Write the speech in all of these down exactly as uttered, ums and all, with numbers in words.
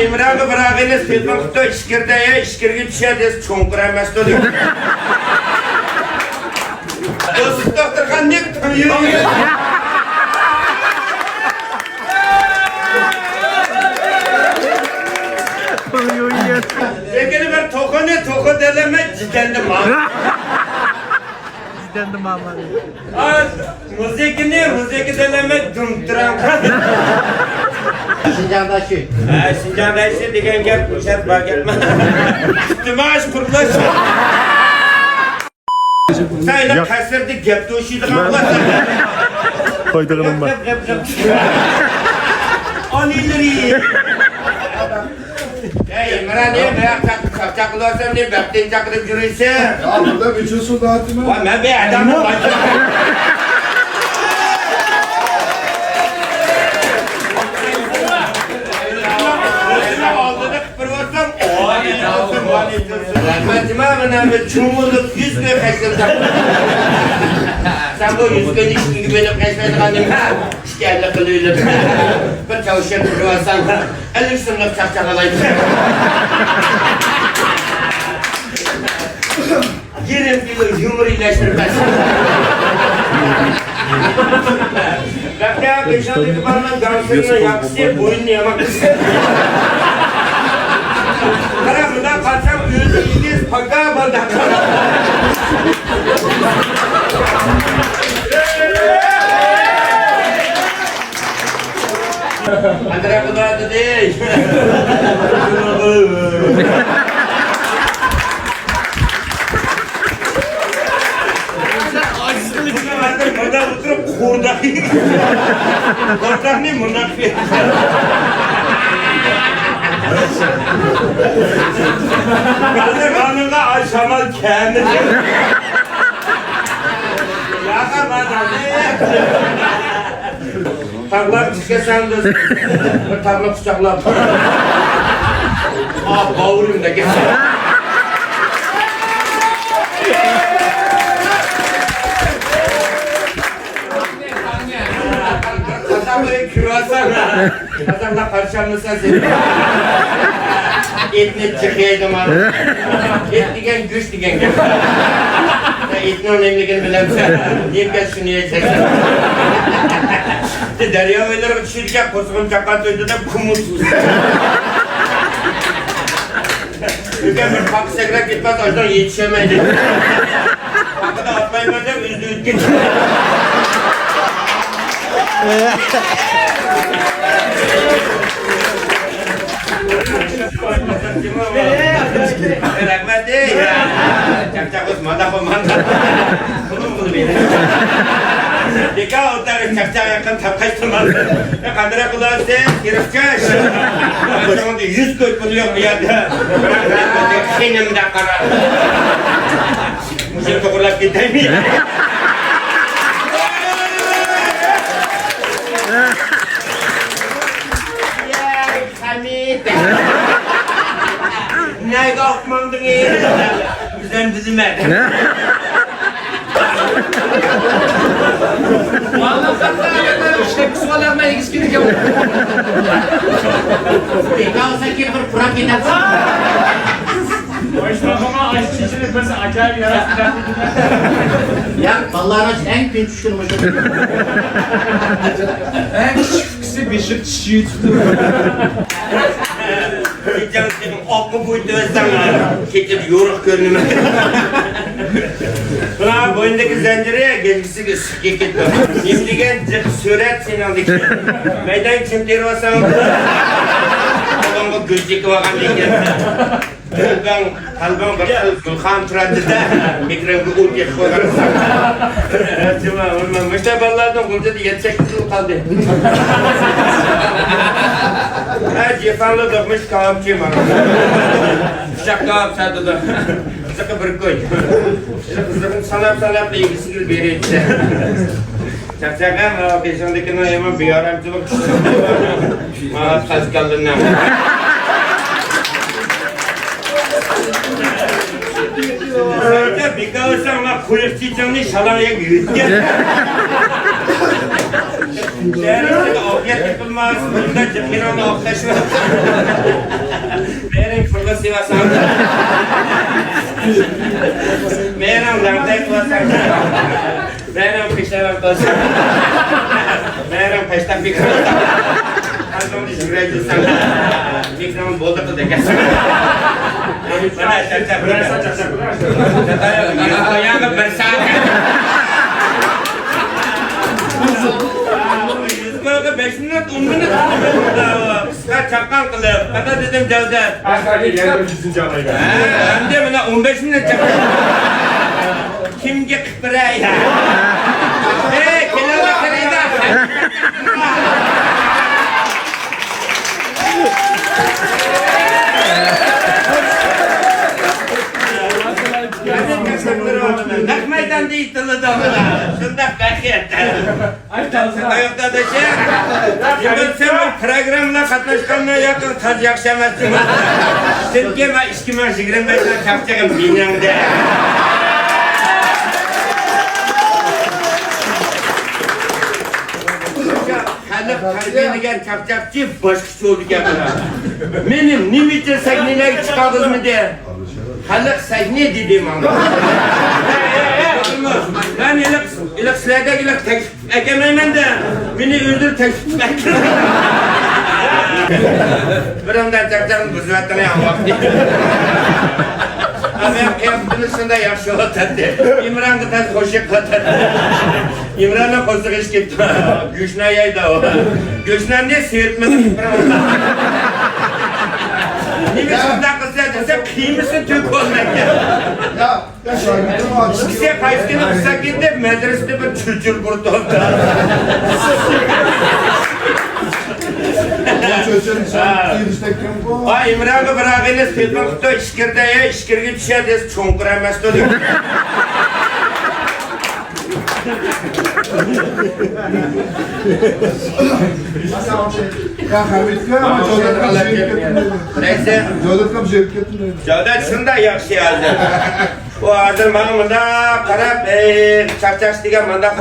ئىمرانغا بىر ئاغىنىس تېلېفون قىپتۇ، ئىچكىرىدە، ئىچكىرىگە چۈشە دېسە، چوڭقۇر ئەمەستۇ دېدى. دوستلۇق دوختۇرخانىنى تۇيۇق. لېكىن بىر توخۇنى توخۇ دېلەمەي، جىدەندە ماڭ. جىدەندە ماڭ. مۇزىكىنى، مۇزىكا دېلەمەي، دۇمتىراڭ. شىنجاڭدا شۇ. ھە، شىنجاڭدا شۇ دېگەن گەپ، بۇ شەرت بار گەپمۇ؟ كۈتتىماش قۇرۇلۇش. سەن قەسىردە گەپ توشۇيدىغان بولساڭ. قويدىغىنىم بار. گەپ، گەپ، گەپ. ئانىلىرى. ئەي، ئىمران، نېمە بۇياق چاق-، چاقچاق قىلىۋاتسام، نېمە بەپتىن چاقىرىپ يۈرۈيسەن؟ يا، بۇندا بىچۇسۇ داتىمەن. ۋاي، مەن بىر ئادەمنى ئالدىدا قىپىرىۋاتسام، رەھمەتىمە، مانا بىر چوڭ بولۇپ يۈز كۆي خەجلىرى تاپتىم. سەن بۇ يۈز كۆينى ئىككىگە بۆلۈپ خەجلەيدىغان نېمە؟ ئىككى ئەللىك قىلىۋېلىپ، بىر چاۋشيەن تۇرۇۋالساڭ، ئەللىك سوملۇق چاقچاق ئالايدۇ. يېرىم كىلو يۇمۇر ئىلەشتۈرۈپ بەرسەڭ. بەكرى بېشىڭدىكى بالىنىڭ گاڭسىرىنىڭ ياقىسى بوينىنى يامان قىلسا. قارا، مۇنداق قارىسام، ئۆزى ئېگىز، پاكا بالداق. قانداق بولار دېدى. مۇنداق ئولتۇرۇپ قورداق يېگەن. قورداقنى مۇنداق يېگەن. ھازىر غانىغا ئاي شامال كەلمىدى. ياقا مانا. تاغلار چىقسا بىز بىر تاغنى قۇچاقلاپ، ئا، باۋرۇم دېگەن. قازاق بىلەن كۆرۈۋاتساڭ، قازاقلار قارشى ئالمىسا سېنى. ئېتنى جىق يەيدۇ مانا. ئېت دېگەن گۆش دېگەن گەپ. سەن ئېتنىڭ نېمىلىكىنى بىلەمسەن؟ نېمە گەپ شۇنى يەيسەن. دەريا بويلىرىغا چۈشىدىكەن، قورسىقىم چاققان تۇيدى دەپ، كۇمۇس. ئۆكەم بىر پاقا سەكرەپ كېتىپ قالسا، ئاشۇنداق يېتىشەلمەيدۇ. پاقىدا ئاتلايمەن دەپ، ئۆزى ئۆتۈپ كېتىدۇ. رەھمەت، ئەي. چاقچاق بولسا، مانداق بولمامدۇ. بۇنىمۇ بۇنى بېرىڭ. بىكار ئولتۇرۇپ چاقچاق ياققان تاپقاچتىمەن. يا، قانداق قىلارسىز، كىرىپ چۈش. شۇنىڭدا يۈز كۆز پۇلى يوق بۇ يەردە. خېنىمدا قارا. مۇشۇ توغرىلاپ كېتەيمۇ؟ نەگە ئاقماڭدىڭ؟ بىزەم بىلمەك. ئىشلەپ كىسىۋالارمەن، ئېگىز كېلىدىكەن. بىكار بولسا كېلىپ بىر پۇراپ كېتەرسىز. ئاشۇنداقمۇ ئاشۇ چېچىنى بىرسى ئاكايىپ ياراتتى. ياق، بالىلارنىڭ ئەڭ تىنچ چۈشكىنى مۇشۇ. ئەڭ كىچىك ئۇكىسى بېشىغا چىش يۇتۇپتۇ. ئاققا بويىتىۋەتسەڭ، كېچىدە يورۇق كۆرۈنىمەن. بۇنىڭ بوينىدىكى زەنجىرى گەجگىسىگە ئىسسىق كېتىپتۇ. نېمە دېگەن جىق سۈرەت سېنىڭدىكى. مەيدان كىم تېرىۋالساڭ، قولۇڭغا گۈل چېكىۋالغان ئىكەن. قەلبىڭ، قەلبىڭ بىر خىل گۈلخان تۇراتتى-دە، مېھرىڭگە ئوت يېقىپ قويغان. مۇشۇنداق بالىلاردىن غۇلجىدا يەتتە-سەككىز يىل قالدى. ھە، جېپاڭلا دوقمۇش كاۋاپچى ماڭا. پىچاق كاۋاپ ساتىدۇ. قىزىقى بىر كوي. قىزىقنى ساناپ-ساناپ ئىگىسىگە بېرىۋېتىدۇ. چاقچاقەم، بېشىڭدىكىنىڭ يامان بىئارامچىلىق. ماڭا تاز كاللىنىڭ. بىكار بولساڭ، مانا قۇيرۇق چېچىڭنى شالاڭ يەرگە يۆتكە. شەھىرىڭىزگە ئافىيەت تېپىلماس، بۇندا جىقىرىڭنى ئوخشاشماس. مېرىڭ پۇلنى سىۋاساڭ. مېرىڭ لەڭدەك قىلساڭ. مېرىڭ پېشەۋەم قىلساڭ. مېرىڭ پەشتەم بىكىر. قەلبىڭنى يۈرەيدىسەڭ. مېكرون بولدى قىلدى ئەكەنسەن. مانا چاقچاق. ياغا بىر سائەت. يۈز بەش مىنۇت، ئون مىنۇت. قىسقا چاققان قىلىپ، قانداق دېدىم جەۋدەت؟ ئەسلىدە يەنە بىر يۈزىنچى ئالايلى. ھە، ئەمدى مانا ئون بەش مىنۇت چاققان. كىمگە قىلىپ بېرەي؟ ئەي، كېلىڭلار، قېرىنداش. نەق مەيداندا ئېيتىلىدۇ. شۇنداق بەخت. ئاياقتا دېسەم، يىغىلسام، پروگراممىغا قاتناشقاندا ياقى تاز ياخشى ئەمەس. چۈنكى مەن ئىككى مىڭ يىگىرمە بەشنىڭ چاقچىقى مېنىڭدە. خەلق تەربىيەلىگەن چاقچاقچى باشقىچە بولىدىكەن. مېنى نېمە ئۈچۈن سەھنىلەرگە چىقارغۇزمىدى؟ خەلق سەھنە دېدى ماڭا. مەن ھېلىقى، ھېلىقى سىلەردەك ھېلىقى تەكلىپ ئەكەلمەيمەن-دە، مېنى ئۆزلىرى تەكلىپ قىلىپ ئەكەلدى. بىرىڭدە چاقچاقنى بۇزۇۋەتتىڭ يا، ۋاقتى. مەن قىياپىتىمىز شۇنداق ياخشى بولۇۋاتاتتى. ئىمرانغا تەس خوش يېقىۋاتاتتى. ئىمراننىڭ قورسىقى ئېچىپ كەتتى. گۆشنان يەيدۇ ئۇ. گۆشناننى سىيرىتمىدى. نېمە شۇنداق قىلسا دېسە، قىيمىسىنى تۆكۈۋالمايدىكەن. يا، يا، شاگىرتىم ئاچىقى. ئىككىسى قايسى كۈنى قىلسا كېتىپ، مەدرىسىدە بىر چۆچۈرە بۇرۇتۇپ. چۆچۈرە، ھە. ۋاي، ئىمرانغا بىر ئاغىنىسى تېلېفون قىپتۇ، ئىچكىرىدە، ئەي، ئىچكىرىگە چۈشە دېسە، چوڭقۇر ئەمەستۇ دېگەن. يا، خەمىتكە، جەۋدەتكە زېرىكىپ كەتتىم. نەيسە. جەۋدەتكە زېرىكىپ كەتتىم. جەۋدەت شۇنداق ياخشى ھازىر. ئۇ ھازىر ماڭا مۇنداق قاراپ، ئەي، چاقچاقچى دېگەن مۇنداق.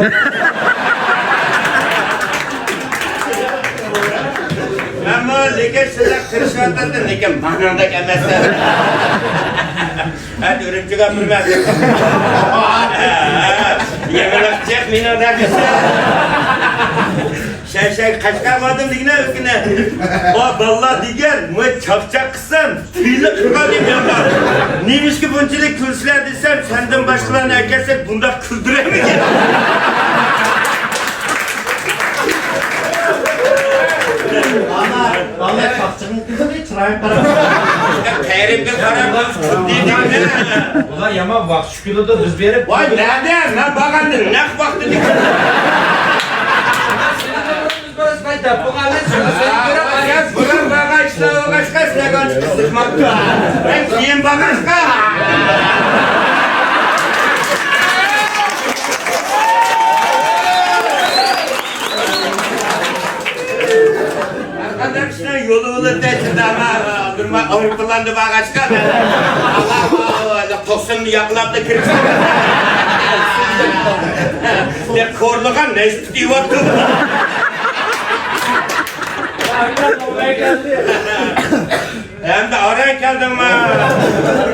مەنمۇ لېكىن شۇنداق تىرىشىۋاتاتتىم، لېكىن مانىڭدەك ئەمەس. ھە، ئۈرۈمچىگە ئاپىرىمەن. ھە، ھە، يېڭىلىق جىق مېنىڭدە دېسە. شەشەك قەشقەر بارغان دېگىنە ئۆزگىنە. ئا، بالىلار دېگەن، مۇ چاقچاق قىلسام، تىلى قىلغان دەپ يامان. نېمىشقا بۇنچىلىك كۈلىسىلەر دېسەم، سەندىن باشقىلارنى ئەكەلسەك، بۇنداق كۈلدۈرەمىكىن؟ بالىلار، بالىلار چاقچىقىڭ قىزىق، چىرايىڭ قاراپ. قەيرىمگە قاراپ، كۈلدى دېگىنە. ئۇلار يامان ۋاقىت كۈلىدۇ، بىز بېرىپ. ۋاي، نەدە؟ مەن بارغاندا نەق ۋاقتىدا كۈلدى. بۇرۇن بارغان ئىشلار بولغاچقا، سىلەرگە ئانچە قىزىقماپتۇ. مەن كېيىن بارغاچقا. ھەرقانداق ئىشنىڭ يولى بولىدۇ، چىداما. ئالدىرما ئايروپىلاندا بارغاچقا، مەن توقساننى ياقلاپلا كىرىپ چىقتىم. يا، كورلىغان نەشتە دېيىۋاتىدۇ. ئەمدى ئاران كەلدىڭما؟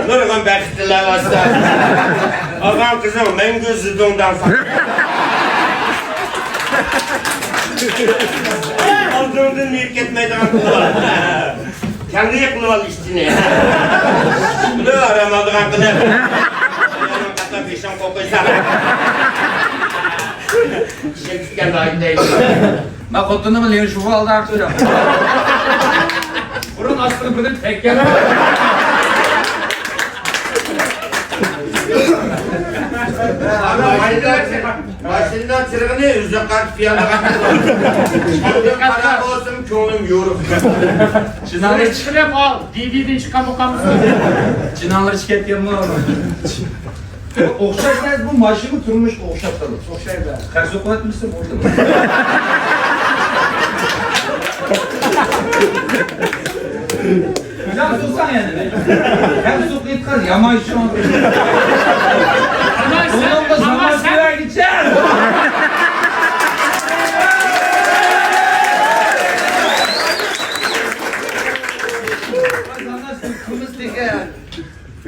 نۇرغۇن بەختلەر ۋاسىتە. ئالغان قىزىڭ مەڭگۈ زىدۇڭدان ساقلا. ئالدىڭدىن نېرى كەتمەيدىغان قىلىۋال. كەڭرى قىلىۋال ئىچىنى. بۇنى ئارام ئالىدىغان قىلىپ. قاتناپ بېشىڭ قوقۇيسا. ئىشەك تىكەن ئايدەي. مەن خوتۇنۇم بىلەن يۈرۈشۈپ ئالدى ئارتۇق. بۇرۇن ئاستىغا بىرنى تەگكەن. ماشىنا چىرىغىنى ئۆزى قارىتىپ يانغان. قارا بولسۇن، كۆڭلۈم يورۇق. جىنالار چىقىپ ئال، دىدىدىن چىققان بولغانمىسۇن؟ جىنالار چىقىپ كەتكەنمۇ؟ ئوخشاش نەرسە بۇ، ماشىنا تۇرمۇشقا ئوخشاپ قالىدۇ. ئوخشايدۇ. قەرز سوقۇۋەتمىسە بولدى. قەرز سوقساڭ يەنە. قەرز سوقۇۋەتكەن يامان ئىش. ئۇنىڭغا زامان سۆيەرگىچە.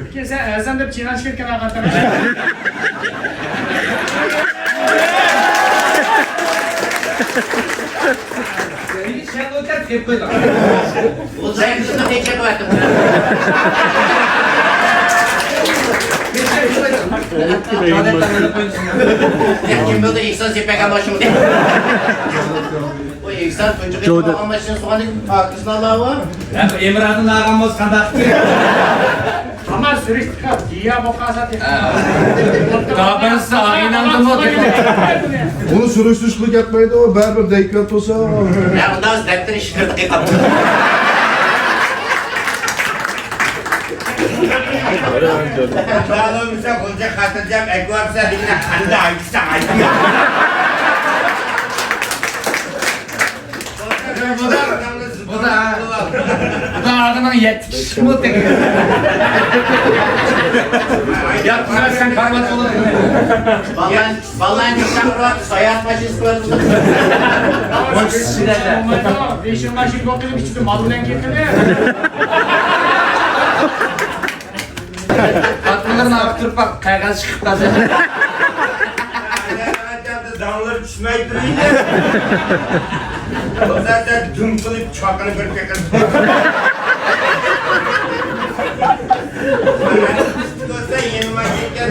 كېيىن سەن ئەزان دەپ چېنىقىش كەتكەن ئاقاتار. كىم بولدى؟ ئېھسان سېپەگە باشلىدى. ئۇ ئېھسان تۇنجى قېتىم ئالغان ماشىنا سوغانى پاكىزلارلا بار. ئېمىراتىن ئالغان بولسا قانداق؟ ئەمما سۈرۈشتە دىيا بولغانسا تېخى. ئۇنى سۈرۈشتۈرۈشكىلا كەتمەيدۇ، ئۇ بەرىبىر دەيكەت بولسا. يا ئۇنداق دەپتىرى شىفىردا قېقىپ. مەلۇم بولسا، غۇلجا خاتىرجەم ئەكۋارسا دېگىنە قانداق ئايتسا ئايتىڭ. بۇ دا، بۇ دا ئاغىنىڭ يەتتە كىشىمۇ تېگىدۇ. ياتمىسا سەن كارۋان بولىدۇ. بالىلار، بالىلارنى چاقىرىۋاتىدۇ، ساياھەت ماشىنىسى قىلىۋاتىدۇ. بېشىڭ ماشىنا يوق قىلىپ ئىچىدە مال بىلەن كېتىدۇ. خوتۇنلىرىنى ئاغا تۇرۇپ باق، قەغەز چىقىپ قالسا. داڭلىرى چۈشمەي تۇرۇيدۇ. بۇ زادى دۈم قىلىپ چاقىنى بىر پېقىر. كۆرسە يېنىما كەتكەن.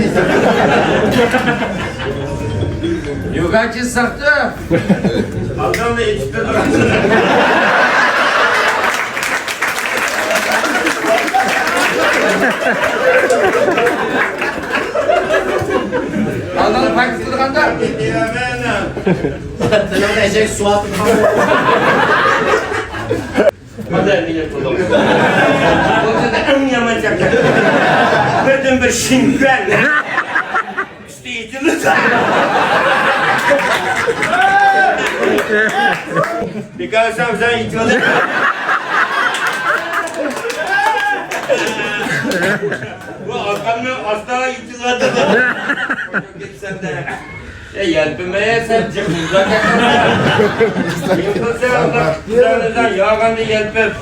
يوگاچى ساختى. ئالدىڭدا ئېچىپ تۇرىدۇ. ئالدىڭدا پاكىت تۇرغاندا. تىلىڭدا ئەجەك سۇ ئاققان. ئەڭ يامان چاپچاق. بىردىن بىر شىنكۈەن. ئۈستى ئېچىلدى. بىكار سەن ئېچىۋالدىڭ. بۇ ئارقامنىڭ ئاستا ئېچىلىۋاتىدۇ. كېتىسەن-دە. ئەي، يەلپۈمە، سەن جىق مۇزاكىرە قىلما. يىقىلسا، ياغاندا يەلپۈپ.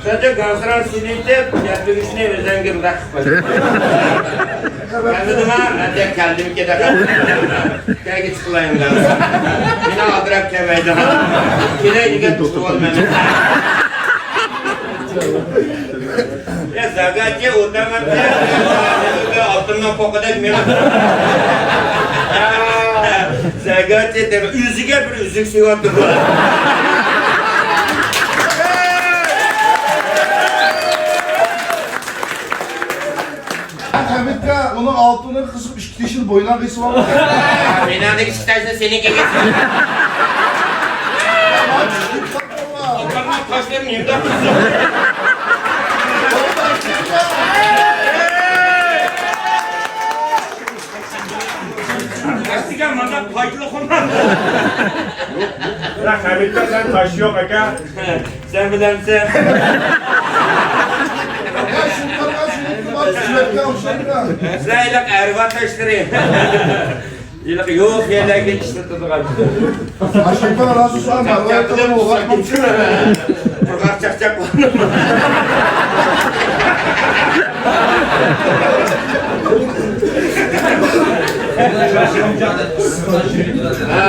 سەنچە گاڭسىراڭ سېلىۋېتىپ، يەلپۈگۈچنى ئۆزەڭگە مۇنداق قىلىپ قوي. ئەمدى نېمە؟ ئەمدى كەلدىمكى دەپ. كەلگە چىقىلايمەن. مېنى ئالدىراپ كەلمەيدۇ. كېلەي دېگەن تۇتۇۋالمايمەن. يا زاگاچى ئوتاڭ ئەمدى. ئالتۇننىڭ پوقىدەك مېڭىپ. زاگاچى دەپ ئۆزىگە بىر ئۈزۈك سېلىۋاپتۇ. ھەمىتكە ئۇنىڭ ئالتۇنىنى قىزىپ ئىككى تېشىنى بوينىغا قىسىۋالغان. مېنىڭدىكى ئىككى تاشنى سېنىڭكىگە. تاشلىرىم يېمىداپ. ئەسلىگە مانا پايدىلىق بولماڭ. يا خەمىتكە، سەن تاش يوق ئاكا. سەن بىلەمسەن؟ سىلەر ھېلىقى ئەرۋا تاشلىرى. ھېلىقى يوق يەرلەرگە ئىشلىتىدىغان. قۇرغاق چاقچاق. ھە،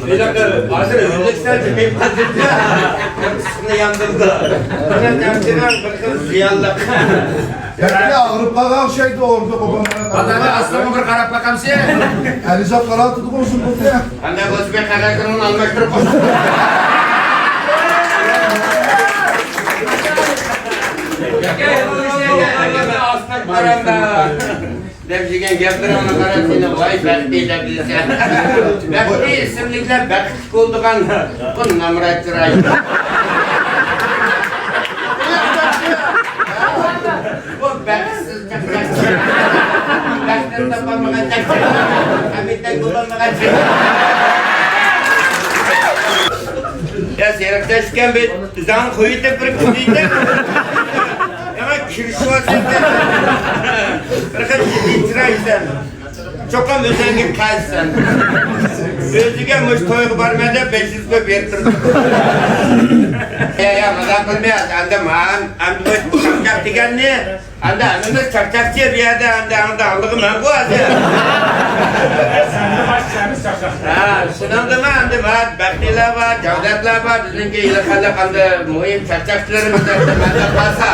ھېلىقى ھازىر ئۆزبېكىستان جىمىپ قالدى. ئىسسىقنى ياندۇرىدۇ. بىر خىل زىيانلىق. يەنە ئاغرىپ قالغان ئوخشايدۇ، ئوردا قوپۇپ. ئادەمگە ئاستىغا بىر قاراپ باقامسىز؟ ئەلىزات قاراتىدىغۇ ئۇزۇن بولدى. قانداق بولسا بىر قەغەزنى ئالماشتۇرۇپ قويسۇن. ئاستىغا قاراپ دەپ دېگەن گەپلىرىڭنى قارا سېنى، ۋاي بەختى دەپ دېسە. بەختى ئىسىملىكلەر بەختلىك بولىدىغان بۇ نامرات چىراي. بۇ بەختسىز چاقچاق. بەختىنى تاپالمىغان چاقچاق. ھەمىتتەك بولالمىغان چاقچاق. يا سېرىق چاچ ئىكەن بىر ئۆزۈڭ قويۇۋېتىپ بىر كۈلىدە. يامان كىرىشىۋاتىسەن. بىر خىل جىددىي چىراي سەن. چوقۇم ئۆزۈڭگە قەرز سەن. ئۆزىگە مۇشۇ تويغا بارىمەن دەپ بەش يۈز كوي بېرىپ تۇردۇم. يا، يا، مۇنداق قىلمايسىز. ئەمدى مەن، ئەمدى بۇ چاقچاق دېگەننى، ئەمدى ھەممىمىز چاقچاقچى بۇ يەردە، ئەمدى، ئەمدى ئاڭلىغان مەن بۇ ھازىر. ھە، شۇنىڭدىمۇ ئەمدى مەن بەختىيلار بار، جەۋدەتلەر بار، بىزنىڭكى ھېلىقى ھېلىق ئەمدى مۇھىم چاقچاقچىلىرىمىز ئەمدى مەندە قالسا.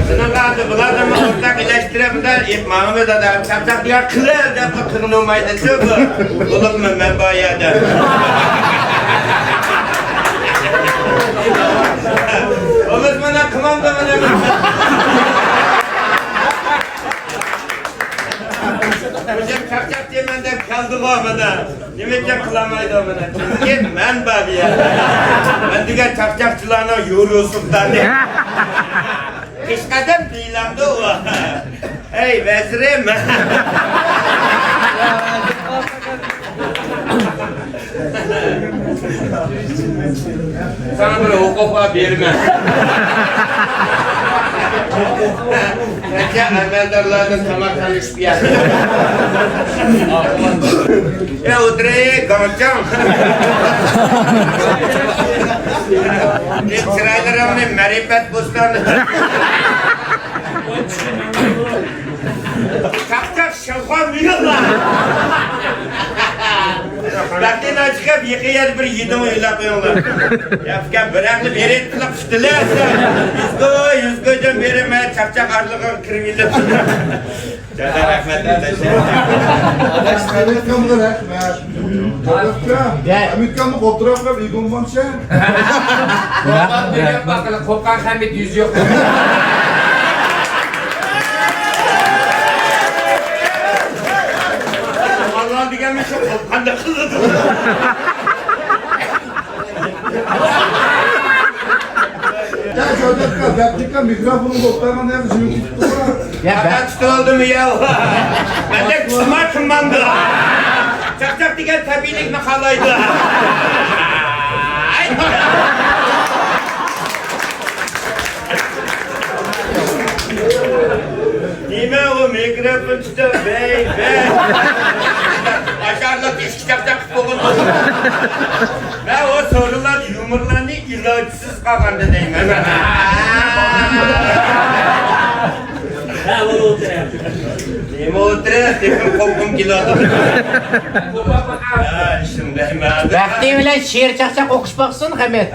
شۇنىڭغا ئەمدى بۇلارنىمۇ ئورتاق ئىلەشتۈرۈپ، مۇنداق ئېيتىپ ماڭىمىز، ئادەم چاقچاق دېگەن قىلىۋەر دەپ قىلغىنى بولمايدۇ، شۇ بولۇپمۇ مەن بار يەردە. ئۇمۇ مانا قىلمامدۇ مانا. ئۆزۈم چاقچاق دەيمەن دەپ كەلدىغۇ مانا. نېمە ئۈچۈن قىلالمايدۇ مانا؟ چۈنكى مەن بار بۇ يەردە. مەن دېگەن چاقچاقچىلارنىڭ يورۇسۇلتانى. پېشقەدەم دېيىلەمدۇ ئۇ. ئەي ۋەزىرىم. ساڭا بىر ھوقۇق بار، بېرىمەن. نەچچە ئەمەلدارلاردىن تاماق قىلىشىپ يەتتى. ئە، ئولتۇراي، گاڭچاڭ. چىرايلىرىڭنى مەرىپەت بوستانى. چاقچاق شاۋخۇا مېنىڭلا. بەختىيار چىقىپ، يېقىن يەردە بىر يېدىڭ ئويلاپ قويۇڭلار. يا ئۇكام، بىر ئەقلى بېرەيتتىلا قۇشتىلە. يۈزگۆ، يۈزگۆدىن بېرى مەن چاقچاق ئارىلىقىغا كىرىۋېلىپ. جادا رەھمەت ئاداش. ئاداش، سېنىڭكىمۇ رەھمەت. ئاداش، ھەمىتكەمنى قولتۇراپ قويۇپ ئىگۇم بولسا. قورققان دېگەن باقىلا، قورققان خەمىت يۈزى يوق. ئاللا دېگەنمۇ شۇ قورققاندا قىلىدۇ. يا جۆدەتكە، بەپتىكە مىكروفونغا ئوتتۇرغان يەردە جىمىپ كېتىپتۇ. يا بەپ- ئاداش تۇتۇۋالدىمۇ يا؟ مەندە چىما تىنمامدۇ. چاقچاق دېگەن تەبىئىيلىكنى خالايدۇ. نېمە ئۇ مىكروفون تۇتۇپ، بەي، بەي. ئاشارلىق ئىككى چاقچاق قىلىپ بولغان. مەن ئۇ سورۇنلاردا يۇمۇرلارنى ئىلاجسىز قالغاندا دەيمەن. نېمە ئولتۇرۇپ، تېخىمۇ قوپقۇم كېلىۋاتىدۇ. ھە، شۇندايمەن. بەختى بىلەن شېئىر چاقچاق ئوقۇشۇپ باقسۇن، خەمىت.